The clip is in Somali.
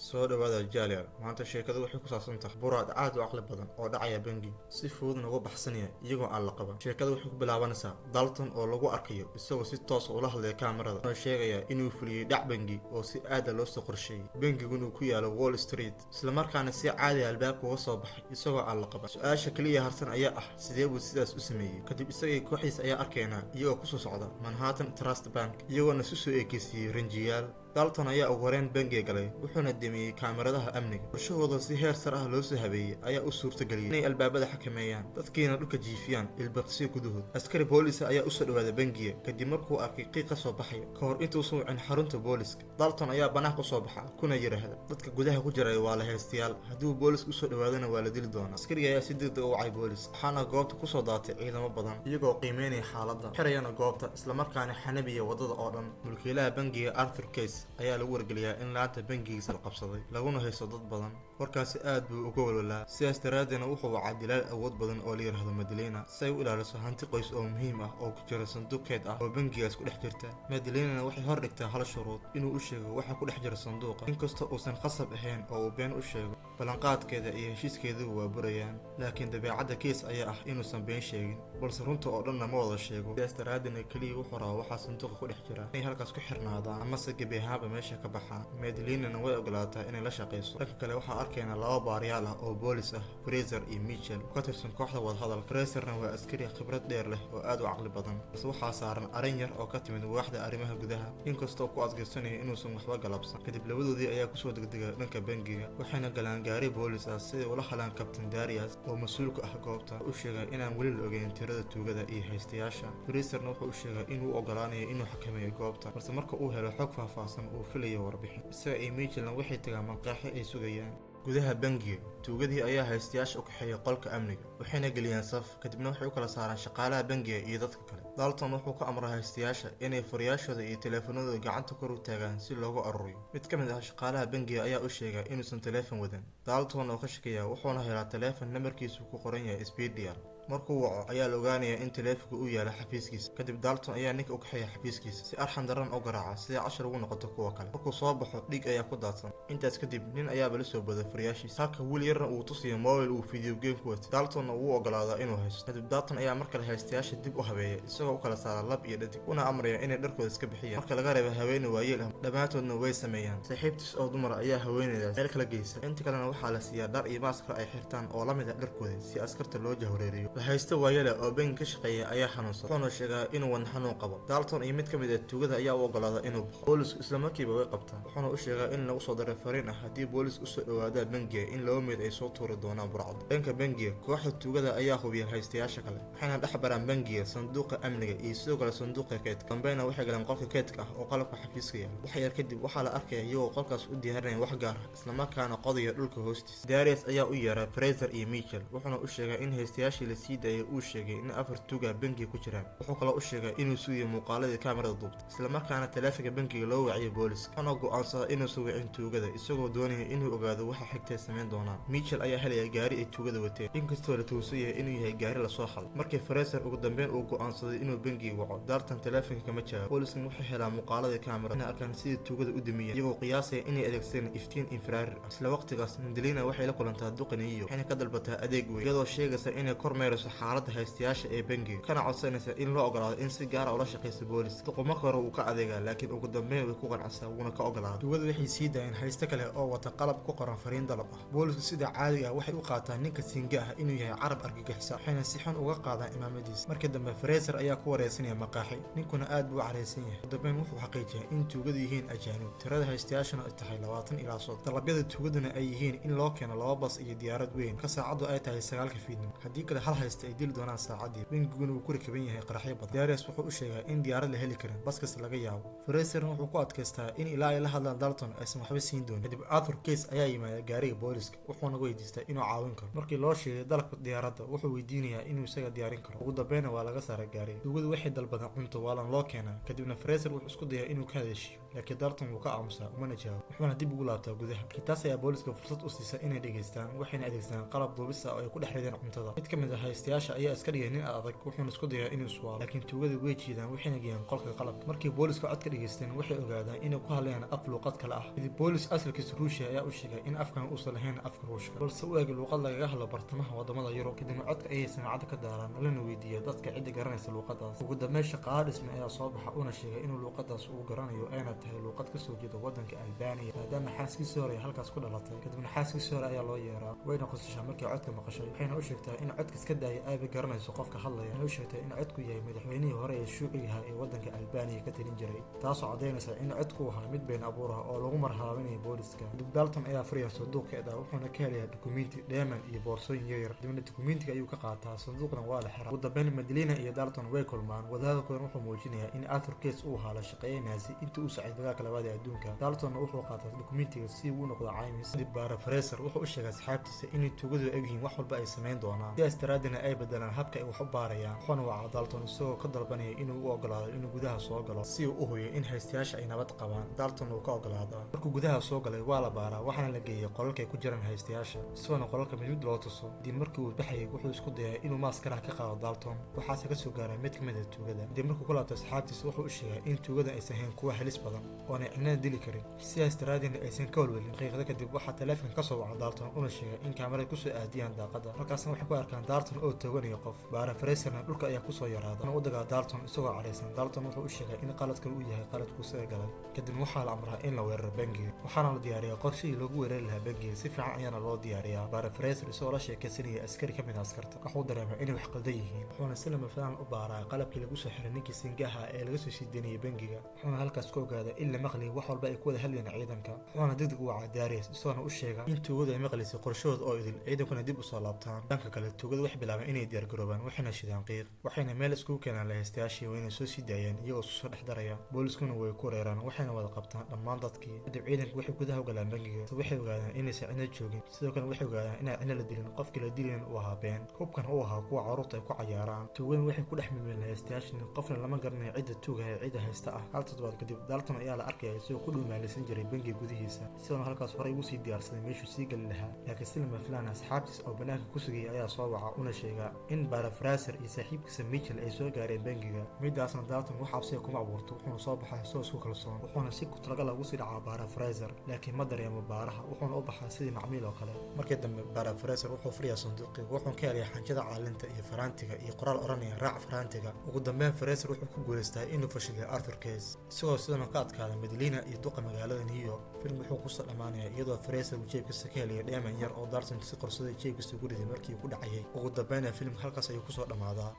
Soo dhawaada jaaliyaal. Maanta sheekadu waxay ku saabsan tahay buraad aad u caqli badan oo dhacaya bangi, si fududna uga baxsanaya iyagoo aan la qaban. Sheekadu waxay ku bilaabanaysaa Dalton oo lagu arkayo isagoo si toos ula hadlaya kaamarada oo sheegaya inuu fuliyey dhac bangi oo si aada loo soo qorsheeyey, bangiguna uu ku yaalo Wall Street, islamarkaana si caadi albaabka uga soo baxay isagoo aan la qaban. Su-aasha keliya harsan ayaa ah, sidee buu sidaas u sameeyey? Kadib isagii kooxdiis ayaa arkaynaa iyagoo kusoo socda Manhattan Trust Bank, iyagoona isu soo ekeysiiyey rinjiyaal. Dalton ayaa ugu horeyn bangiga galay, wuxuuna demiyey kaamiradaha amniga. Qorshahooda si heer sare ah loo soo habeeyey ayaa u suurtageliyey inay albaabada xakameeyaan, dadkiina dhulka jiifiyaan ilbaqsiyo gudahood. Askari boolisa ayaa usoo dhawaaday bangiga kadib markuu arkay qiiq ka soo baxaya. Ka hor intuusan wicin xarunta booliska, Dalton ayaa banaanka usoo baxa kuna yidhaahda dadka gudaha ku jiray waa la haystayaal, haddii uu booliska usoo dhawaadana waa la dili doonaa. Askariga ayaa si degdeg u wacay boolis, waxaana goobta kusoo daatay ciidamo badan iyagoo qiimeynaya xaaladda, xirayana goobta, islamarkaana xanabiya waddada oo dhan. Mulkiilaha bangiga Arthur Case ayaa lagu wargeliyaa in laanta bangigiisa la qabsaday laguna haysto dad badan. Warkaasi aad buu uga walwalaa, sidaas daraaddeedna wuxuu wacaa dilaal awood badan oo la yidhaahdo Madelina si ay u ilaaliso hanti qoys oo muhiim ah oo ku jira sanduuq keyd ah oo bangigaas ku dhex jirta. Madelinana waxay hor dhigtaa hal shuruud: inuu u sheego waxa ku dhex jira sanduuqa. Inkastoo uusan khasab ahayn oo uu been u sheego, ballanqaadkeeda iyo heshiiskeeduba waa burayaan, laakiin dabeecadda Case ayaa ah inuusan been sheegin, balse runta oo dhanna ma wada sheego. Sidaas daraaddeedna keliya wuxuu rabaa waxaa sanduuqa ku dhex jira inay halkaas ku xirnaadaan amase gebi ahaanba meesha ka baxaan. Madelinana way ogolaataa inay la shaqayso. Dhanka kale, waxaa arkaynaa laba baariyaal ah oo boolis ah, Fraser iyo Mitchell, oo ka tirsan kooxda wadahadal. Fraserna waa askari khibrad dheer leh oo aad u caqli badan, balse waxaa saaran arrin yar oo ka timid waaxda arrimaha gudaha, inkastoo ku adkaysanayo inuusan waxba galabsan. Kadib labadoodii ayaa kusoo degdega dhanka bangiga, waxayna galaan gaari boolis ah si ay ula halaan Kabtain Darius oo mas-uulka ah goobta. U sheegay inaan weli la ogeyn tirada tuugada iyo haystayaasha. Fraserna wuxuu u sheegay inuu u ogolaanayo inuu xakameeyo goobta, balse marka uu helo xog faahfaahsan uu filayo warbixin. Isaga iyo Mitchellna waxay tagaan maqaaxi ay sugayaan. Gudaha bangiga, tuugadii ayaa haystayaasha u kaxeeya qolka amniga, waxayna geliyaan saf, kadibna waxay u kala saaraan shaqaalaha bangiga iyo dadka kale. Dalton wuxuu ka amray haystayaasha inay furayaashooda iyo teleefanadooda gacanta kor u taagaan si loogu ururiyo. Mid ka mid ah shaqaalaha bangiga ayaa u sheegay inuusan teleefon wadan. Dalton oo ka shakiya, wuxuuna helaa teleefon nambarkiisu ku qoran yahay speed dial. Markuu waco ayaa la ogaanayaa in teleefonka uu yaala xafiiskiisa. Kadib Dalton ayaa ninka u kaxeeya xafiiskiisa, si arxan daran u garaaca siday cashar ugu noqoto kuwa kale. Markuu soo baxo, dhiig ayaa ku daadsan. Intaas kadib nin ayaaba la soo boday furayaashiisa, halka wiil yarna uu tusiyo mobile uu video game ku watay. Daltonna wuu ogolaadaa inuu haysto. Kadib Dalton ayaa mar kale haystayaasha dib u habeeya, isagoo u kala saara lab iyo dhadig, una amraya inay dharkooda iska bixiyaan marka laga reebo haweeney waayeel ah. Dhammaantoodna way sameeyaan. Saaxiibtiis oo dumar ayaa haweeneydaas meel kala geysa, inta kalena waxaa la siiyaa dhar iyo maaskar ay xirtaan oo la mid ah dharkooda si askarta loo jahwareeriyo. La haysto waayele oo bangi ka shaqeeya ayaa xanuunsan, wuxuuna sheegaa inuu wadna xanuun qabo. Dalton iyo mid ka mid ah tuugada ayaa u ogolaada inuu baxo. Boolisku islamarkiiba way qabtaan, wuxuuna u sheegaa in lagu soo diray fariin ah haddii boolis usoo dhawaadaan bangiga in laba meed ay soo tuuri doonaan burcad. Dhanka bangiga, kooxda tuugada ayaa hubiya haystayaasha kale, waxayna dhex baraan bangiga sanduuqa amniga iyo sidoo kale sanduuqa keydka. Dambeyna waxay galeen qolka keydka ah oo qalabka xafiiska yaala. Wax yar kadib waxaa la arkaya iyagoo qolkaas u diyaarinaya wax gaar ah, islamarkaana qodaya dhulka hoostiisa. Darius ayaa u yeeray Fraser iyo Mitchell, wuxuuna u sheegay in haystayaashii la sii daayay uu sheegay in afar tuuga bangiga ku jiraan. Wuxuu kaloo u sheegay inuu sugiyo muuqaaladii kaamirada duubtay, islamarkaana taleefanka bangiga loo waciyay booliska, wuxuuna go'aansaday inuusan wicin tuugada, isagoo doonaya inuu ogaado waxa xigtay samayn doonaan. Mitchell ayaa helaya gaari ay tuugada wateen, inkastoo la tuusan yahay inuu yahay gaari lasoo xaday. Markii Fraser ugu dambeyn uu go'aansaday inuu bangiga waco, Dalton taleefanka kama jawaabo. Booliskan waxay helaan muuqaaladii kaamirada inay arkaan sidii tuugada u damiyeen, iyagoo qiyaasaya inay adeegsadeen iftiin infrared ah. Isla waqtigaas Madelina waxay la kulantaa duqaniyo, waxayna ka dalbataa adeeg weyn, iyadoo sheegaysa inay kormeerayso xaaladda haystayaasha ee bangiga, kana codsanaysa in loo ogolaado in si gaara ula shaqayso booliska. Duqu marka hore wuu ka adeegaa, laakiin ugu dambeyn way ku qancsaa, wuuna ka ogolaaday. Tuugadu waxay sii daayeen haysto kale oo wata qalab ku qoran fariin dalab ah. Boolisku sida caadiga ah waxay u qaataan ninka siinga ah inuu yahay carab argagixisa, waxayna si xun uga qaadaan imaamadiisa. Markii dambe Fraser ayaa ku wareysanaya maqaaxi, ninkuna aad buu u careysan yahay. Ugu dambeyn wuxuu xaqiijiyay in tuugadu yihiin ajaanib, tirada haystayaashuna ay tahay 20 ilaa 30, dalabyada tuugaduna ay yihiin in loo keeno laba bas iyo diyaarad weyn ka saacaddu ay tahay 9-ka fiidnimo, haddii kale hal haysta ay dili doonaan saacadii, bangiguna uu ku rakaban yahay qaraxyo badan. Darius wuxuu u sheegaa in diyaarad la heli karin, baskas laga yaabo. Fraserna wuxuu ku adkaystaa in ilaa ay la hadlaan Dalton aysan waxba siin doonin. Kadib Arthur Case ayaa yimaada gaariga booliska, wuxuuna weydiistaa inuu caawin karo. Markii loo sheegay dalabka diyaaradda, wuxuu weydiinayaa inuu isaga diyaarin karo. Ugu dambeyna waa laga saaray gaariga. Tuugadu waxay dalbadeen cunto, waalan loo keenaa. Kadibna Fraser wuxuu isku dayaa inuu ka hadashiyo, laakiin Dalton wuu ka aamusaa umana jawaabo, wuxuuna dib ugu laabtaa gudaha. Taas ayaa booliska fursad u siisa inay dhegeystaan, waxayna adeegsadaan qalab duubis ah oo ay ku dhex rideen cuntada. Mid ka mid ah Lahaystayaasha ayaa iska dhigay nin adag, wuxuuna isku dayaa inuu iswaalo, laakiin tuugada way jiidaan, waxayna geeyaan qolka qalabka. Markii booliska codka dhegeysteen, waxay ogaadaan inay ku hadlayaan af luuqad kale ah. Kadib boolis asalkiisa Ruushia ayaa u sheegay in afkan uusan lahayn afka Ruushka, balse u eg luuqad lagaga hadlo bartamaha wadamada Yurub. Kadibna codka ayay samaacadda ka daaraan, lana weydiiya dadka cidda garanaysa luuqadaas. Ugu dambeyn shaqaale dhisme ayaa soo baxa, una sheegay inuu luuqadaas uu garanayo, ayna tahay luuqad kasoo jeeda wadanka Albaniya, maadaama xaaskiisii hore halkaas ku dhalatay. Kadibna xaaskiisii hore ayaa loo yeeraa, wayna qosashaa markii codka maqashay, waxayna u sheegtaa in codka iska daaya ayba garanayso qofka hadlaya. Waxayna u sheegtaa in codku yahay madaxweynihii hore ee shuucigaha ee wadanka Albaniya ka talin jiray, taasoo caddaynaysa in codku ahaa mid been abuur ah oo lagu marhaabinayo booliska. Kadib Dalton ayaa furaya sanduuq keeda, wuxuuna ka helayaa dukumenti, dheeman iyo boorsooyin yaryar. Kadibna dukumentiga ayuu ka qaataa, sanduuqna waa la xiraa. Ugu dambeyn Madelina iyo Dalton way kulmaan. Wadahadalkoodan wuxuu muujinayaa in Arthur Case uu ahaa la shaqeeyay Naasi intii uu socday dagaalka labaad ee adduunka. Daltonna wuxuu qaataa dukumentiga si uu u noqdo caymis. Kadib baara Fraser wuxuu u sheegay asxaabtiisa inay tuugadu egyihiin wax walba ay samayn doonaan, sidaas daraaddeedna ay bedelaan habka ay wax u baarayaan. Wuxuuna wacaa Dalton isagoo ka dalbanaya inuu u ogolaado inuu gudaha soo galo si uu u hubiyo in haystayaasha ay nabad qabaan. Dalton wuu ka ogolaadaa. Markuu gudaha soo galay, waa la baaraa, waxaana la geeyey qolalka ay ku jiraan haystayaasha, isagoona qolalka mid mid loo tuso. Kadib markii uu baxayay, wuxuu isku dayay inuu maaskaraha ka qaado Dalton, waxaase kasoo gaaray mid ka mid ah tuugada. Kadib markuu ku laabto asxaabtiisa, wuxuu u sheegay in tuugada aysan ahayn kuwa halis badan oonay cidnana dili karin, sidaas daraaddeedna aysan ka walwalin. Daqiiqado kadib waxaa taleefanka kasoo waca Dalton, una sheegay in kaamarada kusoo aadiyaan daaqada. Halkaasna waxay ku arkaan Dalton oo tooganaya qof. Baara Fraserna dhulka ayaa kusoo yaraada, u dagaa Dalton isagoo cadhaysan. Dalton wuxuu u sheegay in qaladkan uu yahay qaladku isaga galay. Kadibna waxaa la amraa in la weeraro bangiga, waxaana la diyaariyaa qorshihii loogu weerari lahaa bangiga. Si fiican ayaana loo diyaariyaa. Baara Fraser isagoo la sheekaysanaya askari ka mid ah askarta, wuxuu dareemay inay wax qaldan yihiin, wuxuuna si lama filaan u baaraa qalabkii lagu soo xiray ninkii singaha ee laga soo sii daynayay bangiga, wuxuuna halkaas ku ogaaday in la maqlayay wax walba ay ku wada hadlayeen ciidanka. Wuxuuna degdeg u wacaa Darius, isagoona u sheega in tuugadu ay maqlaysay qorshahooda oo idil, ciidankuna dib usoo laabtaan. Dhanka kale tuugadu waxay bilaabeen inay diyaargaroobaan, waxayna shidaan qiiq, waxayna meel iskugu keenaan lahaystayaashii, wayna soo sii daayeen iyagoo isku soo dhex daraya. Booliskuna way ku reeraan, waxayna wada qabtaan dhammaan dadkii. Kadib ciidanku waxay gudaha u galaan bangiga, waxay ogaadaan inaysan cidna joogin. Sidoo kale waxay ogaadaan inaan cidna la dilin, qofkii la dilayn uu ahaa been, hubkan uu ahaa kuwa carruurta ay ku cayaaraan. Tuugadan waxay ku dhex milmeen lahaystayaashan, qofna lama garanayo cidda tuugaha ee cidda haysta ah. Hal toddobaad kadib Dalton ayaa la arkaya isagoo ku dhuumaalaysan jiray bangiga gudihiisa, isagoona halkaas horey ugu sii diyaarsaday meeshuu sii geli lahaa. Laakiin si lama filaan asxaabtiis oo banaanka ku sugayay ayaa soo waca, una sheega in Baara Fraser iyo saaxiibkiisa Mitchell ay soo gaareen bangiga. Midaasna Dalton wax cabsiga kuma abuurto, wuxuuna soo baxay isagoo isku kalsoon, wuxuuna si ku talagal ugu sii dhacaa Baara Fraser, laakiin ma dareemo baaraha, wuxuuna u baxaa sidii macmiil oo kale. Markii dambe Baara Fraser wuxuu furayaa sanduuqii, wuxuuna ka helaya xanjada caalinta iyo faraantiga iyo qoraal odhanaya "Raac faraantiga". Ugu dambeyn Fraser wuxuu ku guulaystaa inuu fashiliyo Arthur Case, isagoo sidana ka adkaada Madelina iyo duqa magaalada New York. Film wuxuu kusoo dhammaanaya iyadoo Fraser uu jeebkiisa ka helaya dheeman yar oo Dalton si qorsaday jeebkiisa ugu riday markii uu ku dhacayay. Ugu dambeyna filimka halkaas ayuu kusoo dhammaadaa.